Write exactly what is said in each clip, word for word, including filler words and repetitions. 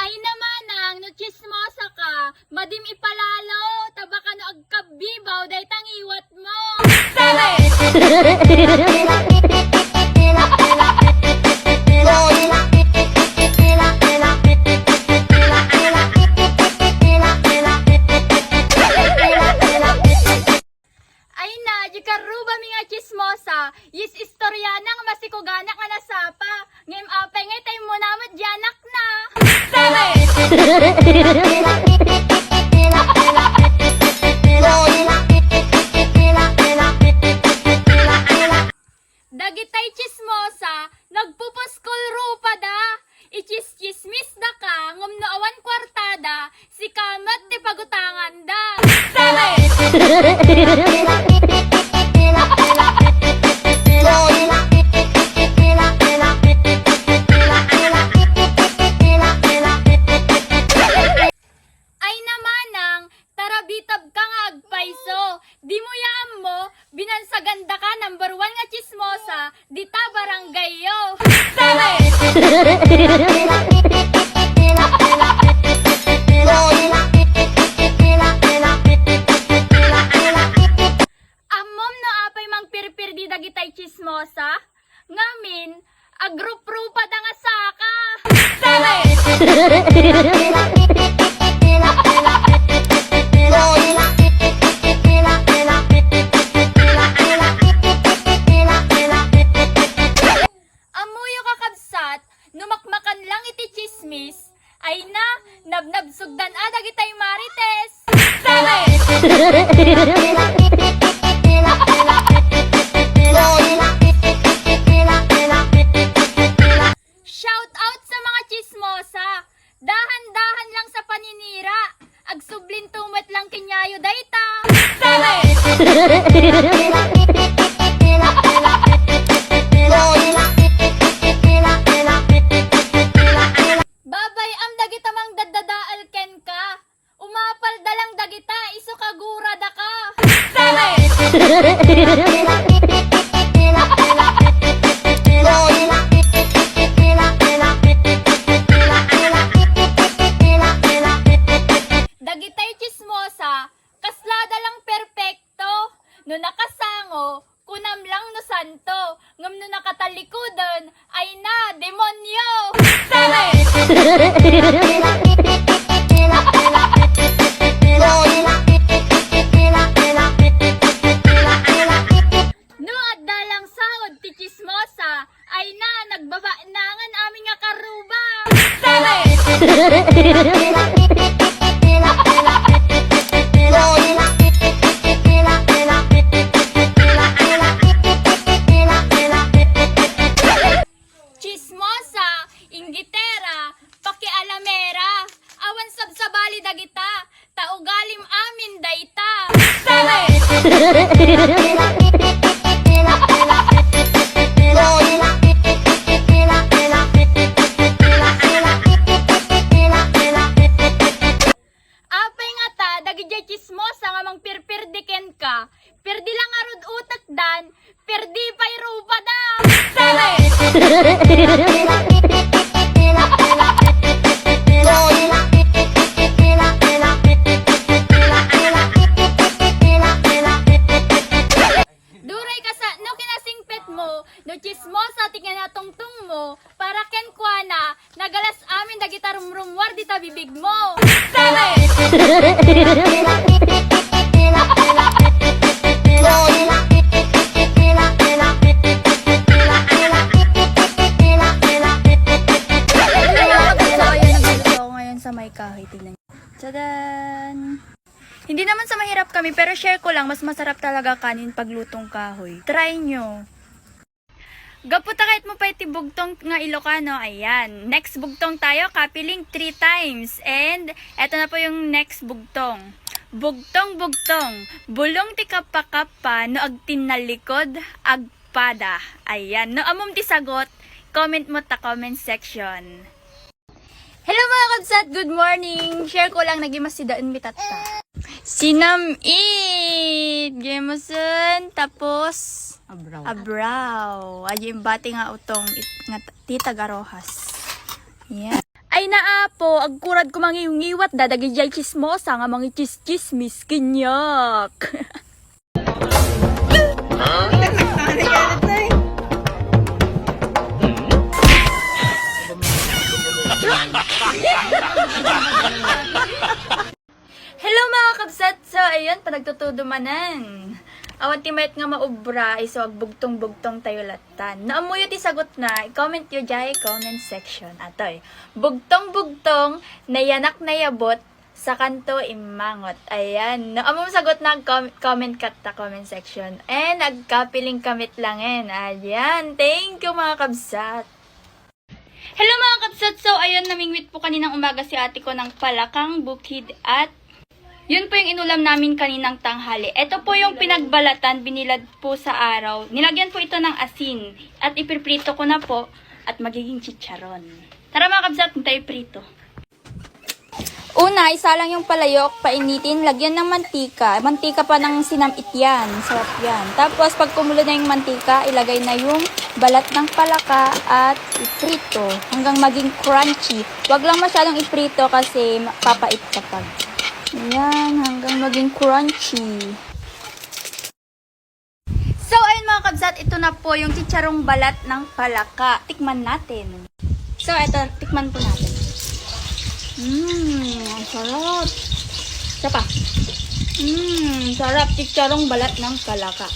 Ay namanang, no chismosa ka, madim ipalalo, ta baka no agkabbibaw, dayta ngiwat mo. Ay na, di karubami nga chismosa. Yes, istorya na nga masikuganak nga nasapa. Ngem apay nga itay mo namat di anak na. Dagitay chismosa, nagpupuskol rupada. Ichis-chismis da ka, ngem no awan kuartada, sika met ti pagutanganda. Ay namanang, tarabitab ka nga agpayso. Di mo yaammo, binansaganda ka number one nga chismosa, dita barangay yo. Ammom no apay mangpirpirdi dagitay chismosa? Ngamin, agruprupada nga saka. Ammoyo, kakabsat, no makmakan lang iti chismis, ay na, nabnabsogdan a dagitay marites. Shout out sa mga chismosa. Dahan-dahan lang sa paninira. Agsublinto met lang kaniayo dayta. Babay-am dagita mangdaddadael kenka. Umapalda lang dagita, isu kagurada ka. Dagitay chismosa, kaslada lang perpekto. No nakasango, kunam lang no santo. Ngem no nakatalikoden, ay na, demonyo! No adda lang saod ti chismosa, ay na, nagbaba nangan amin nga karuba! Chismosa, inggitera, pakialamera, awan sabsabali dagita, ta ugalim amin dayta. Apay ngata, dagidiay chismosa nga mangpirpirdi kenka, pirdi lang ngarud utekdan, pirdi pay rupada. Duray kasa, no kinasingpet mo, no chismosa ti kinatungtong mo, para kenkuana, nagalas amin dagita rumrumuar dita bibig mo. Hello, mga kabsat, so, ayan, nagluto ako ngayon sa may kahoy. Tingnan niyo. Tadaan! Hindi naman sa mahirap kami, pero share ko lang, mas masarap talaga kanin pag lutong kahoy. Try nyo. Gapu ta kayat mo pay ti bugtong nga Ilocano, ayan. Next bugtong tayo, kapiling three times. And eto na po yung next bugtong. Bugtong, bugtong. Bulong ti kappa-kappa, no agtinnalikod, agpada. Ayan. No ammom ti sagot, comment mo ta comment section. Hello, mga kabsat! Good morning! Share ko lang, naging masidaen mi tatta. Sinam-it! Gemusen, tapos Abraw. Abraw. Adi imbati nga utong it, nga t-, ti taga Roxas. Yan. Ay na, Apo, agkurad ko mangiwngiwat dadagidiay tsismosa nga mangitsistsismis kaniak. Hello, mga kabsat! So, ayun, panagtutudo manen. Awan ti mayat nga maubra, isu agbugtong-bugtong tayo latan. No ammoyo ti sagutna, i-comment yo diay comment section. Atoy, bugtong-bugtong, nayanak nayabot, sakanto immangot. Ayan. No ammom sagutna, com-, comment kat ta comment section. And agkapiling kamit langen. Ayan. Thank you, mga kabsat. Hello, mga kabsat! So, ayun, namingwit po kaninang umaga si ate ko ng palakang bukid at yun po yung inulam namin kaninang tanghali. Ito po yung pinagbalatan, binilad po sa araw. Nilagyan po ito ng asin at ipiprito ko na po at magiging chicharon. Tara, mga kabsat, tayo prito. Una, isalang yung palayok, painitin, lagyan ng mantika. Mantika pa ng sinamit yan. Sarap yan. Tapos, pag kumulo na yung mantika, ilagay na yung balat ng palaka at iprito hanggang maging crunchy. Huwag lang masyadong iprito kasi mapapait kapag. Ayan, hanggang maging crunchy. So, ayun, mga kabsat, ito na po yung chicharong balat ng palaka. Tikman natin. So, eto, tikman po natin. Mmm, ang sarap. Isa pa. Mmm, sarap. Chicharong balat ng palaka.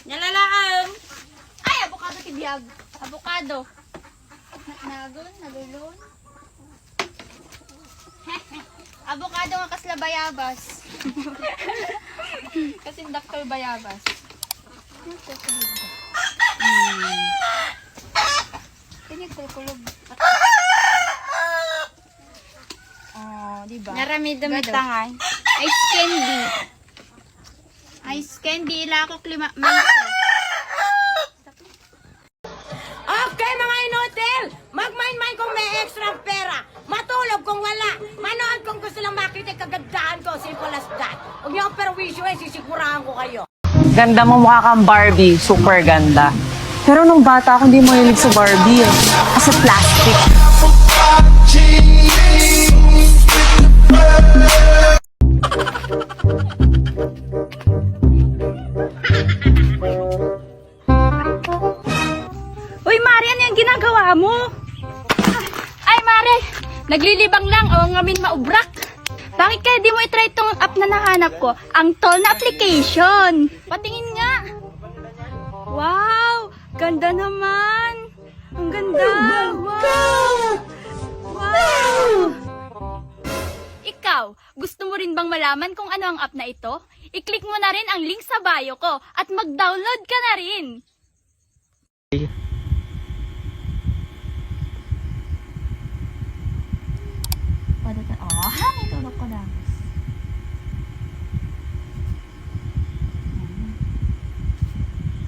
Nalalaang. Ay, avocado ti biag. Avocado. Nagun, nalulun. Avocado nga kasla bayabas. Kasing Doktor Bayabas. Mm. Kanya kulkulog. Oh, di ba? Naramido-mido. Gatangan. Ice candy. Ice candy, ilakok lima. Okay, mga inutil! Magmainmain kung may extra pera. Matulog kung wala. Manood kung gusto lang makita yung kagandahan ko. Simple as that. Huwag niyo akong perwisyo eh, sisigurahan ko kayo. Ganda mo, mukha kang Barbie. Super ganda. Pero nung bata ako, hindi mahilig sa Barbie eh. Kasi plastic. Uy, Mare, ano yung ginagawa mo? Ay, Mare, naglilibang lang. O, ngamin maubrak. Bakit kaya di mo i-try tong app na nahanap ko? Ang tall na application. Patingin nga. Wow, ganda naman. Ang ganda. Wow. Wow. Ikaw, gusto mo rin bang malaman kung ano ang app na ito? I-click mo na rin ang link sa bio ko at mag-download ka na rin. Pada ta-, oh, ha, may tulog ko, Dagos.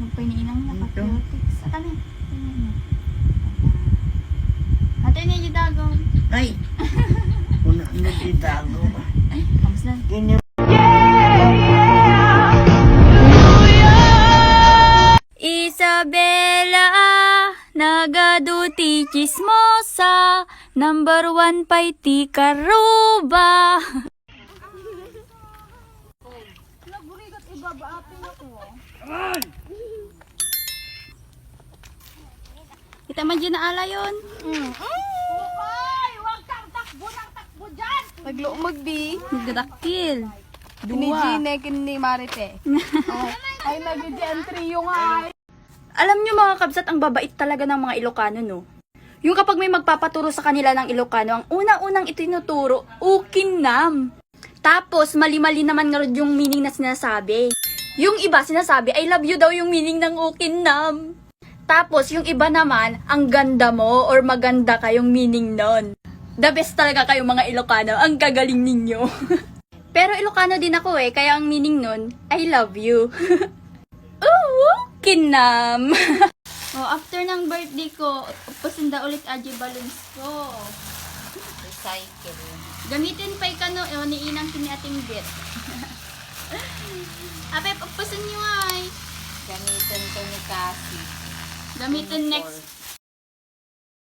Magpainiinang na. Ito. Patriotics. At ano? Ate, ni Dago. Ay! Una, ano si Dago? Kamusta? Ganyan. Isabela, nagadu ti chismosa, number one pay ti karuba. Kita man dyan na alayon. Mm. Hoy, huwag kang takbo ng takbo dyan! Nagluumag, bi. Nagdadakil. Ni Dua. Gine, kin ni Marite. Oh. Ay, nag-, ang trio nga, ay. Alam nyo, mga kabsat, ang babait talaga ng mga Ilocano, no? Yung kapag may magpapaturo sa kanila ng Ilocano, ang una-unang itinuturo, "Ukinam." Tapos, mali-mali naman nga rod yung meaning na sinasabi. Yung iba sinasabi, "I love you" daw yung meaning ng "Ukinam." Tapos, yung iba naman, "Ang ganda mo" or "Maganda ka" yung meaning nun. The best talaga kayo, mga Ilocano. Ang gagaling ninyo. Pero Ilocano din ako eh, kaya ang meaning nun, "I love you." Uwu! Kinam! Oh, after ng birthday ko, upusin da ulit aji balloons ko. Recycle. Gamitin pay kano, eh, ni Inang kini Ating Bit. Apay, upusin nyo ay. Gamitin ko ni Cassie. Gamitin next